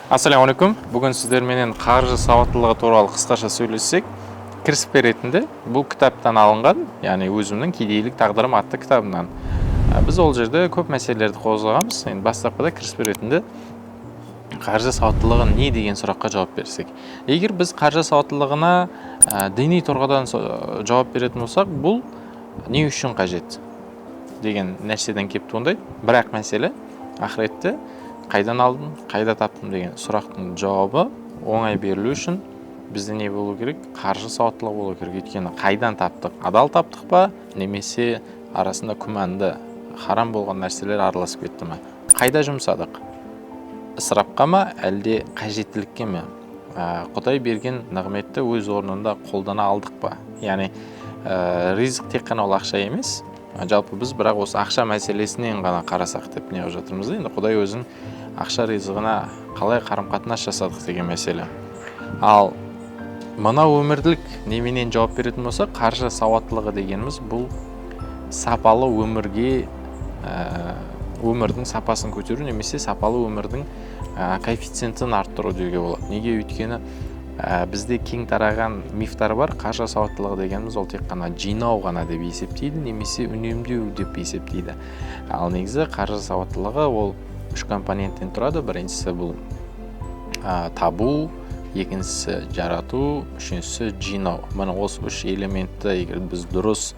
Ассалаумағалейкум! Бүгін сіздерменен қаржы сауаттылығы туралы қысқаша сөйлессек. Кіріспе ретінде бұл кітаптан алынған, яғни «Өзімнің кедейлік тағдырым» атты кітабынан. Біз ол жерде көп мәселелерді қозғағанбыз. Енді бастапқыда кіріспе ретінде қаржы сауаттылығы не деген сұраққа жауап берсек. Егер біз қаржы сауаттылығына діни тұрғыдан жауап беретін болсақ, бұл не үшін қажет деген нәрседен келіп туындайды. Бірақ мәселе ақыретте қайдан алдым, қайда таптым деген сұрақтың жауабы оңай берілу үшін бізде не болу керек? Қаржы сауаттылығы болу керек. Өйткені қайдан таптық, адал таптық па немесе арасында күмәнді, харам болған нәрселер араласып кетті ме? Қайда жұмсадық, ысырапқа ма, әлде қажеттілікке ме? Құдай берген нығметті өз орнында қолдана алдық па? Яғни ризық тек қана ол ақша емес жалпы. Біз бірақ осы ақша мәселесінен ғана қарасақ деп неғып жатырмыз да. Енді Құдай өзін ақша ризығына қалай қарым қатынас жасадық деген мәселе. Ал мына өмірлік неменен жауап беретін болсақ, қаржы сауаттылығы дегеніміз бұл сапалы өмірге, өмірдің сапасын көтеру немесе сапалы өмірдің коэффициентін арттыру деуге болады. Неге? Өйткені бізде кең тараған мифтар бар. Қаржы сауаттылығы дегеніміз ол тек қана жинау ғана деп есептейді немесе үнемдеу деп есептейді. Ал негізі қаржы сауаттылығы ол үш компоненттен тұрады. Біріншісі бұл табу, екіншісі жарату, үшіншісі жинау. Міне, осы үш элементті егер біз дұрыс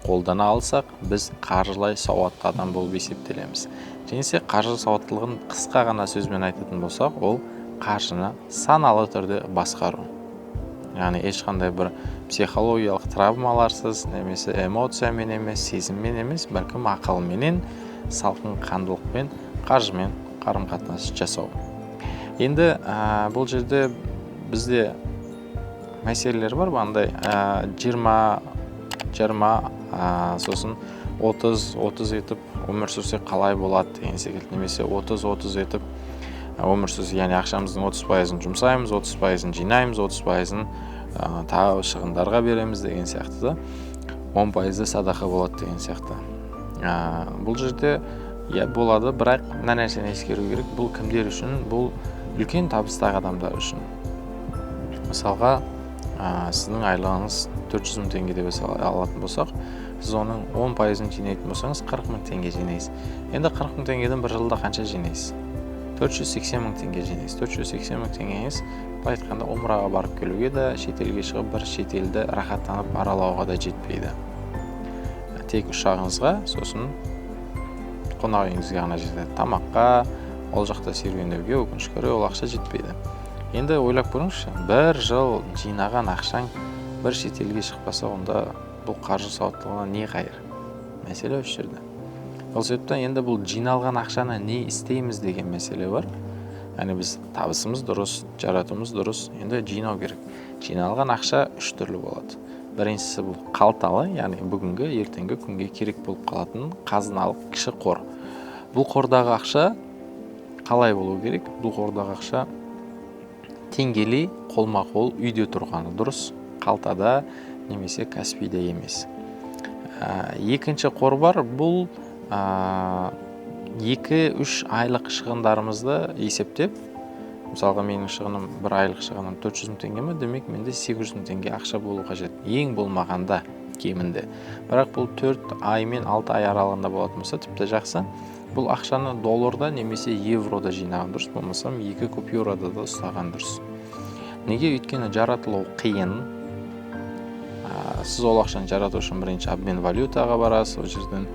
қолдана алсақ, біз қаржылай сауатты адам болып есептелеміз. Және де қаржы сауаттылығын қысқа ғана сөзбен айтатын болсақ, ол қаржыны саналы түрде басқару, яғни ешқандай бір психологиялық травмаларсыз немесе эмоциямен емес, сезіммен емес, бәлкім ақылменен, салқын қандылықпен қаржымен қарым қатынас жасау. Енді бұл жерде бізде мәселелер бар андай 20 20, сосын 30 30 етіп өмір сүрсек қалай болады деген секілді немесе 30 30 етіп өмір сүрсек, яғни ақшамыздың 30%-ын жұмсаймыз, 30%-ын жинаймыз, 30%-ын тағы шығындарға береміз деген сияқты да, 10%-ы садақа болады деген сияқты. Бұл жерде иә, болады, бірақ мына нәрсені ескеру керек: бұл кімдер үшін? Бұл үлкен табыстағы адамдар үшін. Мысалға, сіздің айлығыңыз 400 мың теңге деп алатын болсақ, сіз оның 10%-ын жинайтын болсаңыз, 40 мың теңге жинайсыз. Енді 40 мың теңгеден бір жылда қанша жинайсыз? 480 мың теңге жинайсыз. 480 мың теңгеңіз, былай айтқанда, умраға барып келуге де, шетелге шығып, бір шетелді рахаттанып аралауға да жетпейді. Тек ұшағыңызға, сосын қонақ үйіңізге ғана жетеді. Тамаққа, ол жақта серуендеуге, өкінішке орай, ол ақша жетпейді. Енді ойлап көріңізші, бір жыл жинаған ақшаң бір шетелге шықпаса, онда бұл қаржы сауаттылығынан не қайыр? Мәселе осы жерде. Сол себептен енді бұл жиналған ақшаны не істейміз деген мәселе бар. Яғни біз табысымыз дұрыс, жаратуымыз дұрыс, енді жинау керек. Жиналған ақша үш түрлі болады. Біріншісі бұл қалталы, яғни бүгінгі, ертеңгі күнге керек болып қалатын қазыналық кіші қор. Бұл қордағы ақша қалай болу керек? Бұл қордағы ақша теңгелей қолма қол үйде тұрғаны дұрыс, қалтада немесе Каспийде емес. Екінші қор бар. Бұл 2-3 айлық шығындарымызды есептеп, мысалға, менің шығыным, бір айлық шығыным 400 мың теңге ма, демек, менде 800 мың теңге ақша болу қажет ең болмағанда, кемінде. Бірақ бұл 4 ай мен 6 ай аралығында болатын болса, тіпті жақсы. Бұл ақшаны долларда немесе еврода жинаған дұрыс, болмаса екі купюрада да ұстаған дұрыс. Неге? Өйткені жаратылу қиын. Сіз ол ақшаны жарату үшін бірінші обмен валютаға барасыз, ол жерден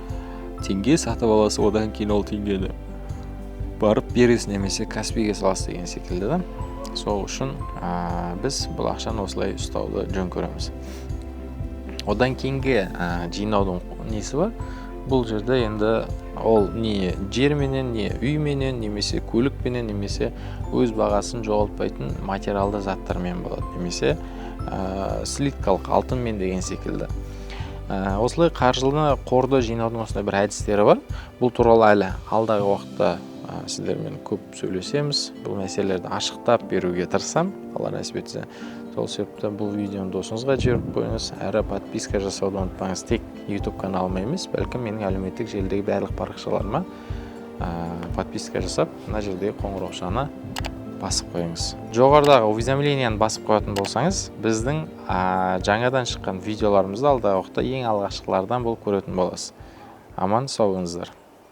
теңге сатып аласыз, одан кейін ол теңгені барып бересіз немесе Каспийге саласыз деген секілді да. Сол үшін біз бұл ақшаны осылай ұстауды жөн көреміз. Одан кейінгі жинаудың несі бар? Бұл жерде енді ол не жерменен, не үйменен, немесе көлікпенен, немесе өз бағасын жоғалтпайтын материалды заттармен болады, немесе слиткалық алтынмен деген секілді. Осылай қаржыны қорды жинаудың осындай бір әдістері бар. Бұл туралы әлі алдағы уақытта сіздермен көп сөйлесеміз, бұл мәселелерді ашықтап беруге тырысамын, Алла нәсіп етсе. Сол себепті бұл видеоны досыңызға жіберіп қойыңыз әрі подписка жасауды ұмытпаңыз. Тек YouTube каналыма емес, бәлкім менің әлеуметтік желідегі барлық парақшаларыма подписка жасап, мына жердегі қоңыраушаны Басып қойыңыз. Жоғарыдағы уведомление ні басып қоятын болсаңыз, біздің жаңадан шыққан видеоларымызды алдағы уақытта ең алғашқылардан болып көретін боласыз. Аман сау болыңыздар.